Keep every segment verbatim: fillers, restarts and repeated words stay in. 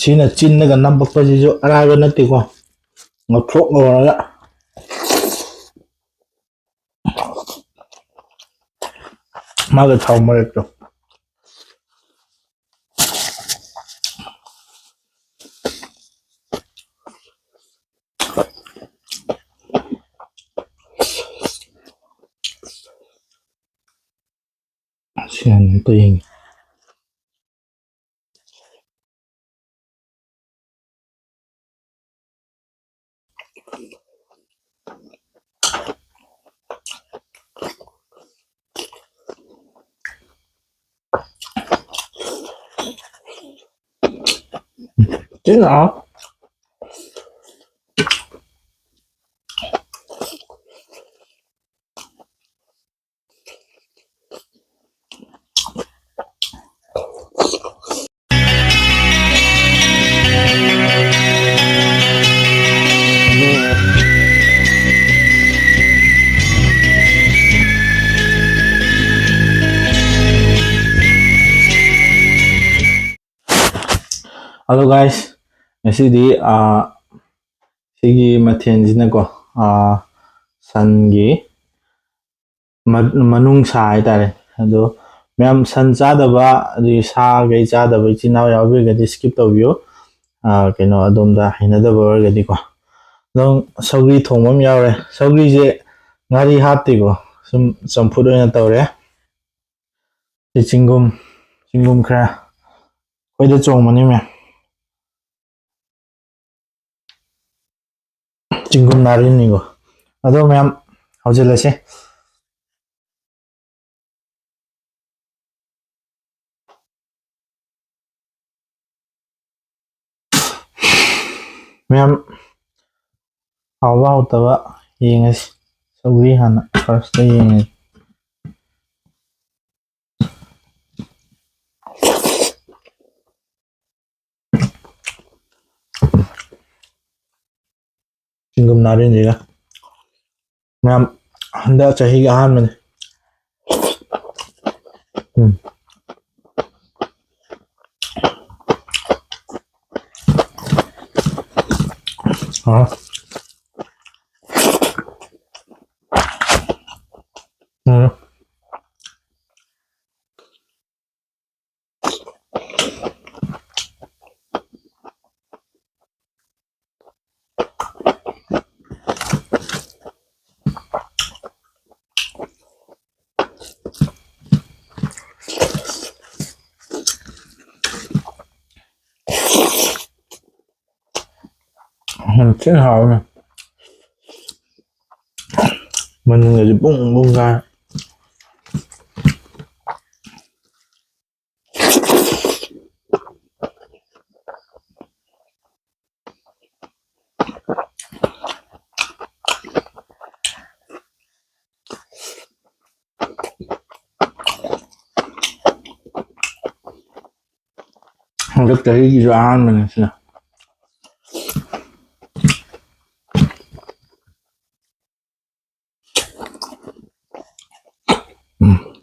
ꯁꯤꯅ ꯆꯤꯟꯗꯒ ꯅꯝꯕꯛꯄꯁꯤꯁꯨ ꯑꯔꯥꯏꯕ ꯅꯠꯇꯦꯀꯣ꯫ ꯉꯧꯊꯣꯛ ꯉꯧꯔꯒ ꯃꯥꯒ ꯊꯥꯎ ꯃꯔꯛꯇꯣ꯫ ꯁꯤ ꯍꯥꯟꯅ ꯑꯝꯇ ꯌꯦꯡꯒꯦ꯫ ꯆꯤꯟ ꯍꯥꯎ꯫ Hello guys, ꯉꯁꯤꯗꯤ, ꯑꯥ, ꯁꯤꯒꯤ ꯃꯊꯦꯜꯁꯤꯅꯀꯣ, ꯑꯥ, ꯁꯟꯒꯤ ꯃ-, ꯃꯅꯨꯡꯁꯥ ꯍꯥꯏꯇꯥꯔꯦ꯫ ꯑꯗꯣ ꯃꯌꯥꯝ ꯁꯟ ꯆꯥꯗꯕ, ꯑꯗꯒꯤ ꯁꯥ ꯀꯩ ꯆꯥꯗꯕ ꯏꯆꯤꯟ ꯏꯅꯥꯎ ꯌꯥꯎꯕꯤꯔꯒꯗꯤ skip ꯇꯧꯕꯤꯌꯨ꯫ ꯑꯥ, ꯀꯩꯅꯣ, ꯑꯗꯣꯝꯗ ꯍꯩꯅꯗꯕ ꯑꯣꯏꯔꯒꯗꯤꯀꯣ꯫ ꯑꯗꯨꯝ ꯁꯧꯒ꯭ꯔꯤ ꯊꯣꯡꯕ ꯑꯃ ꯌꯥꯎꯔꯦ꯫ ꯁꯧꯒ꯭ꯔꯤꯁꯦ ꯉꯥꯔꯤ ꯍꯥꯞꯇꯦꯀꯣ, ꯁꯨꯝ ꯆꯝꯐꯨꯠ ꯑꯣꯏꯅ ꯇꯧꯔꯦ꯫ ꯁꯤ ꯆꯤꯡꯒꯨꯝ, ꯆꯤꯡꯒꯨꯝ ꯈꯔ ꯑꯩꯈꯣꯏꯗ ꯆꯣꯡꯕꯅꯤ ꯃꯌꯥꯝ꯫ ꯆꯤꯡꯒꯨꯝ ꯅꯥꯔꯤꯟꯅꯤꯀꯣ꯫ ꯑꯗꯣ ꯃꯌꯥꯝ ꯍꯧꯖꯤꯜꯂꯁꯦ꯫ ꯃꯌꯥꯝ ꯍꯥꯎꯕ ꯍꯥꯎꯇꯕ ꯌꯦꯡꯉꯁꯤ꯫ ꯁꯧꯒ꯭ꯔꯤ ꯍꯥꯟꯅ first ꯌꯦꯡꯉꯁꯤ꯫ ꯆꯤꯡꯒꯨꯝ ꯅꯥꯔꯤꯟꯁꯤꯒ꯫ ꯃꯌꯥꯝ ꯍꯟꯗꯛ ꯆꯍꯤꯒꯤ ꯑꯍꯥꯟꯕꯅꯤ꯫ ꯎꯝ꯫ ꯎꯝ꯫ ꯌꯥꯝ ꯊꯤꯅ ꯍꯥꯎꯋꯦ꯫ ꯃꯅꯤꯟꯒꯁꯦ ꯕꯨꯡ ꯕꯨꯡ ꯀꯥꯏ꯫ ꯍꯟꯗꯛ ꯆꯍꯤꯒꯤꯁꯨ ꯑꯍꯥꯟꯕꯅꯦ ꯁꯤꯅ꯫ ꯎꯝ꯫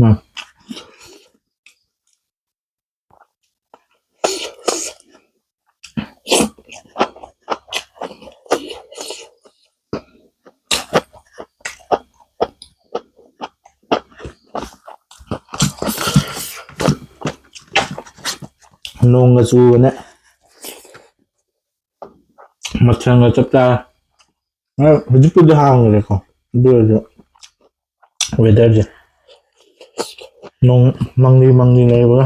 ꯎꯝ꯫ ꯅꯣꯡꯒ ꯆꯨꯕꯅꯦ꯫ ꯃꯊꯦꯜꯒ ꯆꯞ ꯆꯥꯔꯦ꯫ ꯍꯣꯏ, ꯍꯧꯖꯤꯛꯄꯨꯗꯤ ꯍꯥꯡꯈ꯭ꯔꯦꯀꯣ, ꯑꯗꯨ ꯑꯣꯏꯔꯁꯨ weatherꯁꯦ ꯅꯣꯡ ꯃꯪꯂꯤ ꯃꯪꯂꯤ ꯂꯩꯕꯒ꯫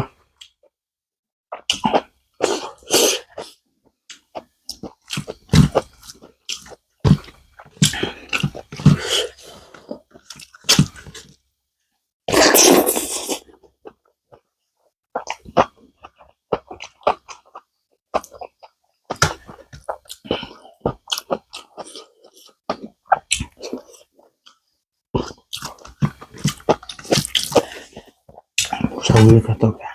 ꯁꯧꯒ꯭ꯔꯤ ꯈꯔ ꯇꯧꯒꯦ꯫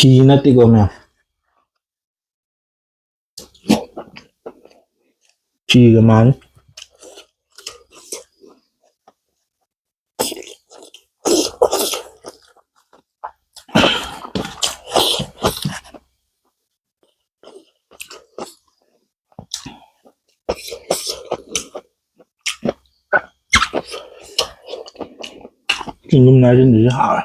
ꯀꯤ ꯅꯠꯇꯦꯀꯣ ꯃꯌꯥꯝ꯫ ꯆꯤꯒ ꯃꯥꯅꯤ꯫ ꯆꯤꯡꯒꯨꯝ ꯅꯥꯏꯔꯤꯟꯗꯨꯁꯨ ꯍꯥꯎꯋꯦ꯫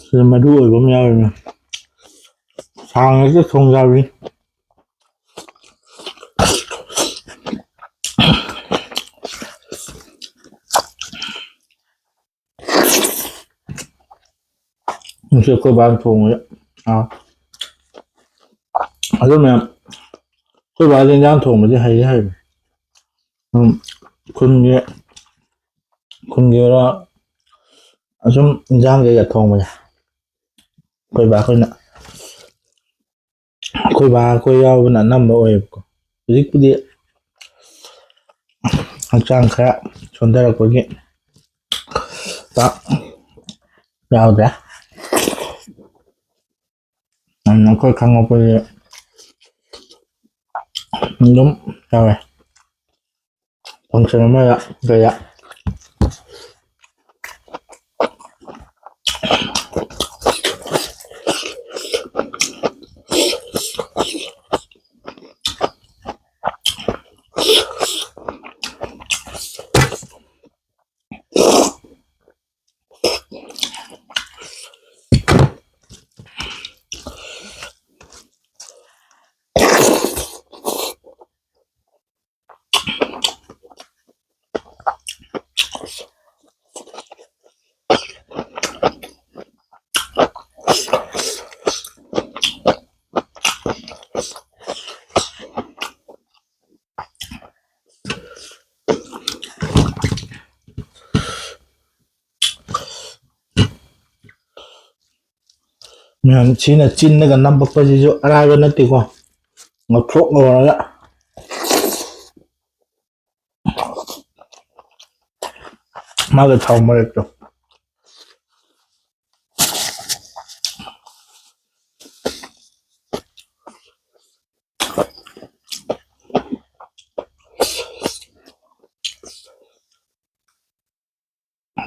ꯁꯤꯗ ꯃꯔꯨ ꯑꯣꯏꯕ ꯑꯃ ꯌꯥꯎꯔꯤꯅꯦ꯫ ꯁꯥꯡꯅꯁꯨ ꯊꯣꯡꯖꯥꯕꯤ꯫ ꯉꯁꯤ ꯑꯩꯈꯣꯏ ꯕꯥꯅ ꯊꯣꯡꯕꯁꯦ꯫ ꯑꯥ꯫ ꯑꯗꯨ ꯃꯌꯥꯝ, ꯑꯩꯈꯣꯏ ꯕꯥꯁꯦ ꯏꯟꯖꯥꯡ ꯊꯣꯡꯕꯁꯦ ꯍꯩꯗꯤ ꯍꯩꯕꯅꯦ꯫ ꯎꯝ, ꯈꯨꯟꯒꯤ, ꯈꯨꯟꯒꯤ ꯑꯣꯏꯔꯣ, ꯑꯁꯨꯝ ꯏꯟꯖꯥꯡ ꯀꯩꯀꯥ ꯊꯣꯡꯕꯁꯦ ꯑꯩꯈꯣꯏ ꯕꯥ ꯑꯩꯈꯣꯏꯅ, ꯑꯩꯈꯣꯏ ꯕꯥ ꯑꯩꯈꯣꯏ ꯌꯥꯎꯕꯅ ꯑꯅꯝꯕ ꯑꯣꯏꯌꯦꯕꯀꯣ꯫ ꯍꯧꯖꯤꯛꯄꯨꯗꯤ ꯍꯛꯆꯥꯡ ꯈꯔ ꯁꯣꯟꯊꯔꯛꯄꯒꯤ ꯄꯥꯛ ꯌꯥꯎꯗ꯭ꯔꯦ꯫ ꯑꯗꯨꯅ ꯑꯩꯈꯣꯏ ꯈꯪꯉꯛꯄꯗꯤ ꯑꯗꯨꯝ ꯌꯥꯎꯋꯦ꯫ Function ꯑꯃꯗ ꯀꯩꯗ꯫ ꯃꯌꯥꯝ, ꯁꯤꯅ ꯆꯤꯟꯗꯒ ꯅꯝꯃꯛꯄꯁꯤꯁꯨ ꯑꯔꯥꯏꯕ ꯅꯠꯇꯦꯀꯣ꯫ ꯉꯧꯊꯣꯛ ꯉꯧꯔꯒ ꯃꯥꯒ ꯊꯥꯎ ꯃꯔꯛꯇꯣ꯫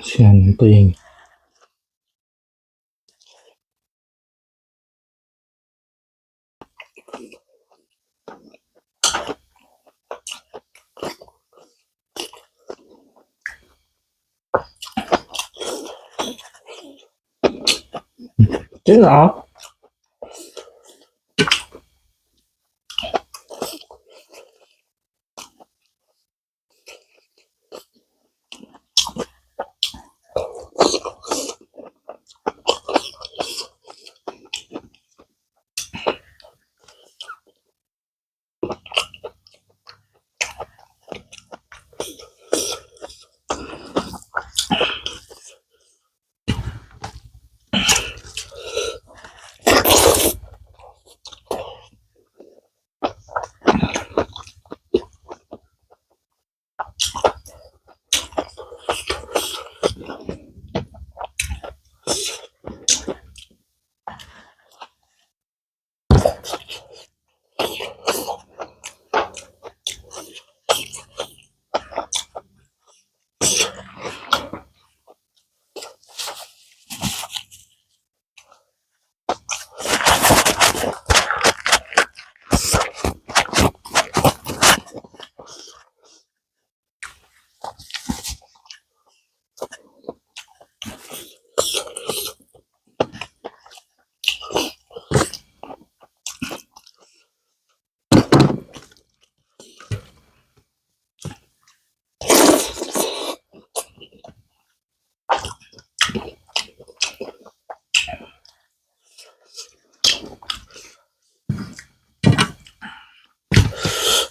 ꯁꯤ ꯍꯥꯟꯅ ꯑꯝꯇ ꯌꯦꯡꯒꯦ꯫ ꯊꯤꯅ ꯍꯥꯎ꯫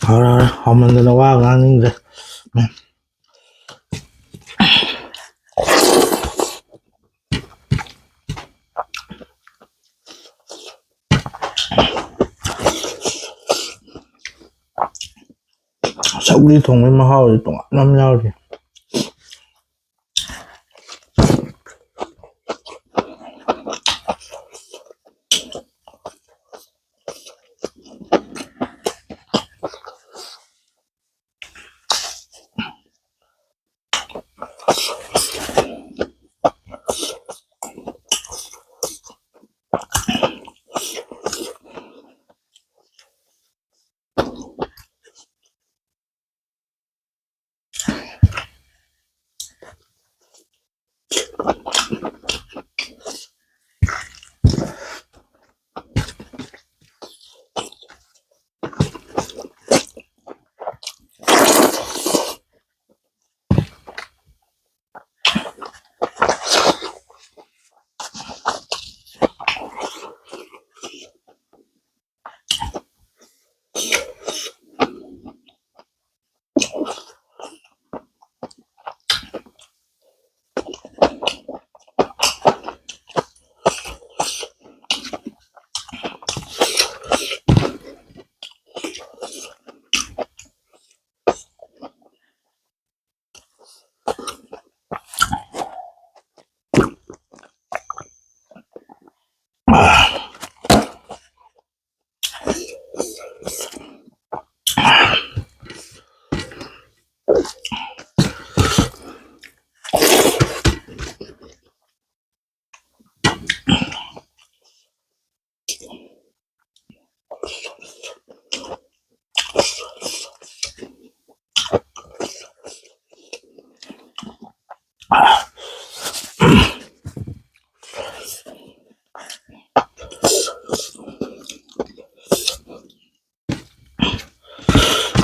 ꯍꯥꯎꯔꯦ, ꯍꯥꯎꯔꯦ꯫ ꯍꯥꯎꯃꯟꯗꯅ ꯋꯥ ꯉꯥꯡꯅꯤꯡꯗ꯭ꯔꯦ꯫ ꯁꯧꯒ꯭ꯔꯤ ꯊꯣꯡꯕꯒꯤ ꯃꯍꯥꯎꯁꯦ ꯇꯣꯉꯥꯟꯕ ꯑꯃ ꯌꯥꯎꯔꯤ꯫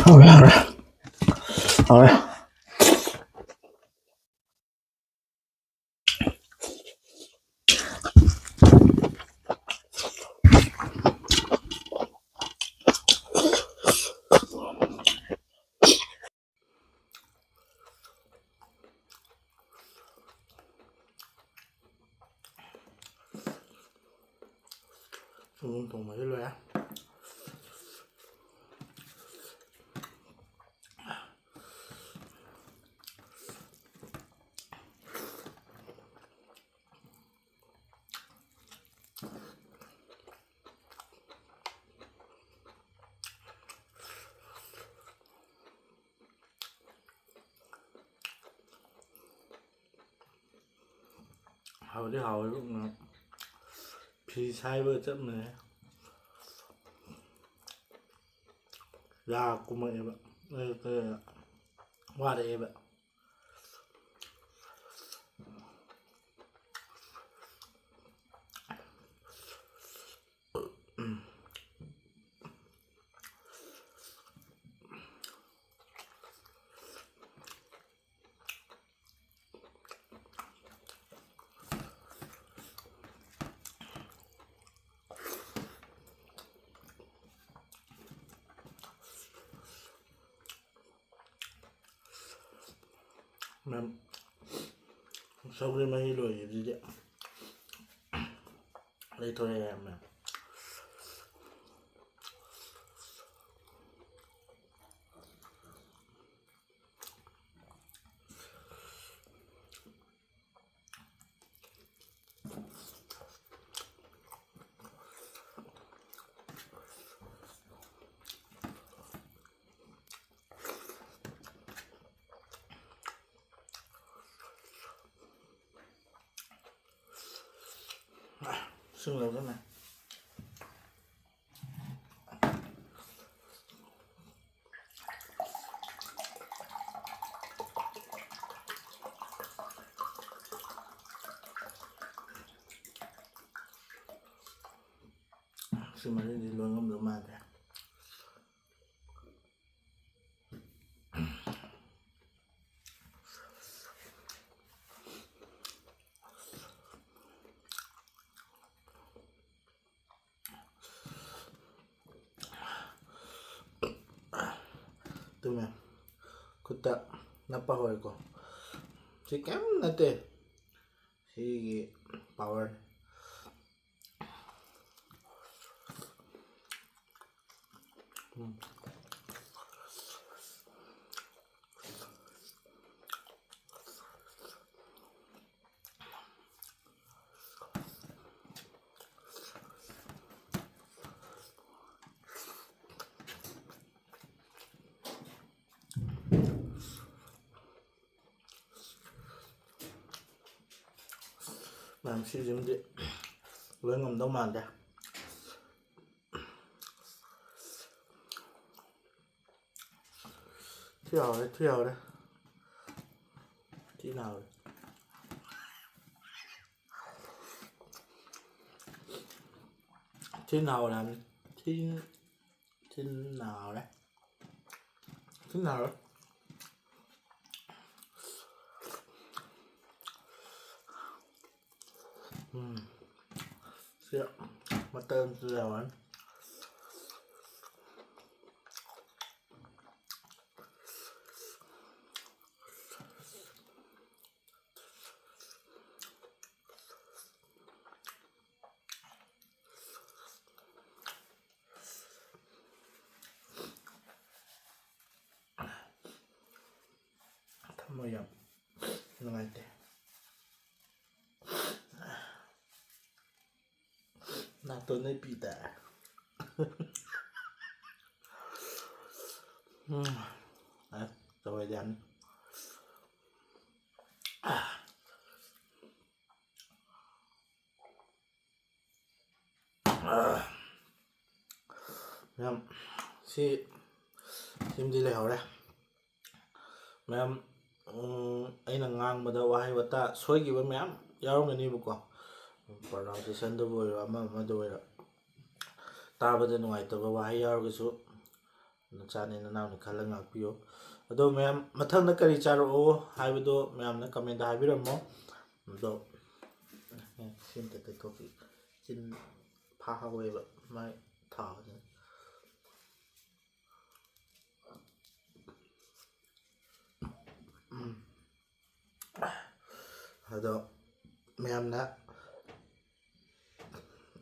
ꯍꯥꯎꯔꯦ, ꯍꯥꯎꯔꯦ, ꯍꯥꯎꯔꯦ꯫ ꯁꯪꯒꯣꯝ ꯊꯣꯡꯕꯁꯦ ꯂꯣꯏꯔꯦ꯫ ꯍꯥꯎꯗꯤ ꯍꯥꯎꯋꯦꯕ꯫ ꯎꯝ꯫ ꯐꯤ ꯁꯥꯏꯕꯒ ꯆꯞ ꯃꯥꯟꯅꯩ꯫ ꯌꯥ ꯀꯨꯝꯃꯛꯑꯦꯕ꯫ ꯑ, ꯀ-, ꯋꯥꯔꯛꯑꯦꯕ꯫ ꯃꯌꯥꯝ, ꯁꯧꯒ꯭ꯔꯤ ꯃꯍꯤ ꯂꯣꯏꯈꯤꯕꯁꯤꯗꯤ ꯂꯩꯊꯣꯛꯑꯦ ꯃꯌꯥꯝ꯫ ꯁꯤꯡ ꯂꯧꯗꯅ꯫ ꯁꯤ ꯃꯔꯤꯗꯤ ꯂꯣꯏ ꯉꯝꯗꯧ ꯃꯥꯟꯗꯦ꯫ ꯇꯨꯝꯃꯦ꯫ ꯈꯨꯠꯇ ꯅꯞꯄ ꯍꯧꯔꯦꯀꯣ꯫ ꯁꯤ ꯀꯩꯝ ꯅꯠꯇꯦ꯫ ꯁꯤꯒꯤ ꯄꯥꯋꯔ꯫ ꯎꯝ꯫ ꯁꯤꯁꯤꯃꯗꯤ ꯂꯣꯏ ꯉꯝꯗꯧ ꯃꯥꯟꯗꯦ꯫ ꯊꯤ ꯍꯥꯎꯔꯦ, ꯊꯤ ꯍꯥꯎꯔꯦ꯫ ꯊꯤꯅ ꯍꯥꯎꯔꯦ꯫ ꯊꯤꯅ ꯍꯥꯎꯔꯦ ꯍꯥꯏꯕꯅꯤ꯫ ꯊꯤ-, ꯊꯤꯅ ꯍꯥꯎꯔꯦ꯫ ꯊꯤꯅ ꯍꯥꯎꯔꯦ꯫ ꯎꯝ꯫ ꯁꯤ ꯃꯇꯜ ꯑꯃꯁꯨ ꯌꯥꯎꯔꯅꯤ꯫ ꯊꯃꯣꯏ ꯌꯥꯝ ꯅꯨꯡꯉꯥꯏꯇꯦ꯫ ꯅꯥꯇꯣꯟꯗꯩ ꯄꯤ ꯇꯥꯔꯦ꯫ ꯎꯝ꯫ ꯑꯦ, ꯇꯧꯔꯗꯤ ꯌꯥꯅꯤ꯫ ꯃꯌꯥꯝ, ꯁꯤ, ꯁꯤꯃꯗꯤ ꯂꯩꯍꯧꯔꯦ꯫ ꯃꯌꯥꯝ, ꯎꯝ, ꯑꯩꯅ ꯉꯥꯡꯕꯗ ꯋꯥꯍꯩ ꯋꯥꯇꯥ ꯁꯣꯏꯈꯤꯕ ꯃꯌꯥꯝ ꯌꯥꯎꯔꯝꯒꯅꯤꯕꯀꯣ꯫ Pronunciationꯗꯕꯨ ꯑꯣꯏꯔꯣ, ꯑꯃ ꯑꯃꯗ ꯑꯣꯏꯔꯣ, ꯇꯥꯕꯗ ꯅꯨꯡꯉꯥꯏꯇꯕ ꯋꯥꯍꯩ ꯌꯥꯎꯔꯒꯁꯨ ꯅꯆꯥꯅꯤ ꯅꯅꯥꯎꯅꯤ ꯈꯜꯂꯒ ꯉꯥꯛꯄꯤꯌꯨ꯫ ꯑꯗꯣ ꯃꯌꯥꯝ, ꯃꯊꯪꯗ ꯀꯔꯤ ꯆꯥꯔꯛꯑꯣ ꯍꯥꯏꯕꯗꯣ ꯃꯌꯥꯝꯅ commentꯇ ꯍꯥꯏꯕꯤꯔꯝꯃꯣ꯫ ꯑꯗꯣ ꯁꯤ ꯑꯝꯇ ꯇꯩꯊꯣꯛꯈꯤ꯫ ꯆꯤꯟ ꯐꯥꯍꯧꯋꯦꯕ ꯃꯥꯏ ꯊꯥꯎꯁꯤꯅ꯫ ꯎꯝ꯫ ꯑꯗꯣ ꯃꯌꯥꯝꯅ,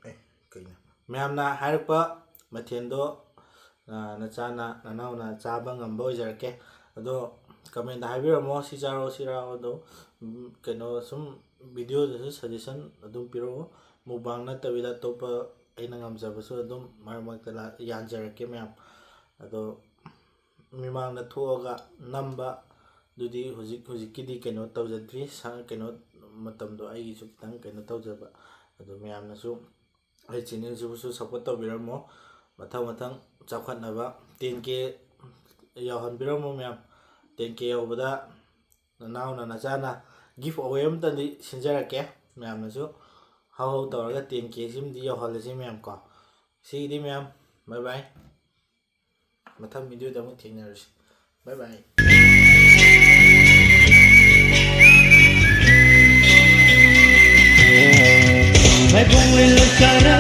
ꯑꯦ, ꯀꯩꯅꯣ? ꯃꯌꯥꯝꯅ ꯍꯥꯏꯔꯛꯄ ꯃꯊꯦꯜꯗꯣ, ꯑ, ꯅꯆꯥꯅ, ꯅꯅꯥꯎꯅ ꯆꯥꯕ ꯉꯝꯕ ꯑꯣꯏꯖꯔꯛꯀꯦ꯫ ꯑꯗꯣ commentꯇ ꯍꯥꯏꯕꯤꯔꯝꯃꯣ, ꯁꯤ ꯆꯥꯔꯣ, ꯁꯤ ꯆꯥꯔꯣ ꯑꯗꯣ, ꯎꯝ, ꯀꯩꯅꯣ, ꯁꯨꯝ videoꯗꯁꯨ suggestion ꯑꯗꯨꯝ ꯄꯤꯔꯛꯑꯣ꯫ Mukbang ꯅꯠꯇꯕꯤꯗ ꯑꯇꯣꯞꯄ ꯑꯩꯅ ꯉꯝꯖꯕꯁꯨ ꯑꯗꯨꯝ ꯃꯔꯛ ꯃꯔꯛꯇ ꯂꯥ-, ꯌꯥꯟꯖꯔꯛꯀꯦ ꯃꯌꯥꯝ꯫ ꯑꯗꯣ ꯃꯤꯃꯥꯡꯗ ꯊꯣꯛꯑꯒ ꯅꯝꯕ ꯑꯗꯨꯗꯤ ꯍꯧꯖꯤꯛ, ꯍꯧꯖꯤꯛꯀꯤꯗꯤ ꯀꯩꯅꯣ ꯇꯧꯖꯗ꯭ꯔꯤ, ꯁ-, ꯀꯩꯅꯣ, ꯃꯇꯝꯗꯣ ꯑꯩꯒꯤꯁꯨ ꯈꯤꯇꯪ ꯀꯩꯅꯣ ꯇꯧꯖꯕ꯫ ꯑꯗꯨ ꯃꯌꯥꯝꯅꯁꯨ ꯑꯩ ꯆꯦꯅꯦꯜꯁꯤꯕꯨꯁꯨ ꯁꯞꯄꯣꯔꯠ ꯇꯧꯕꯤꯔꯝꯃꯣ꯫ ꯃꯊꯪ ꯃꯊꯪ ꯆꯥꯎꯈꯠꯅꯕ ten K ꯌꯧꯍꯟꯕꯤꯔꯝꯃꯣ ꯃꯌꯥꯝ꯫ Ten K ꯌꯧꯕꯗ ꯅꯅꯥꯎꯅ ꯅꯆꯥꯅ gift away ꯑꯃꯇꯪꯗꯤ ꯁꯤꯟꯖꯔꯛꯀꯦ꯫ ꯃꯌꯥꯝꯅꯁꯨ ꯍꯧ ꯍꯧ ꯇꯧꯔꯒ ten K ꯁꯤꯃꯗꯤ ꯌꯧꯍꯜꯂꯁꯤ ꯃꯌꯥꯝ ꯀꯣ꯫ ꯁꯤꯒꯤꯗꯤ ꯃꯌꯥꯝ bye bye꯫ ꯃꯊꯪ ꯚꯤꯗꯤꯑꯣꯗ ꯑꯃꯨꯛ ꯊꯦꯡꯅꯔꯁꯤ꯫ Bye bye꯫ ꯃꯥꯏꯕꯣꯡ ꯂꯩꯀꯥꯏꯗ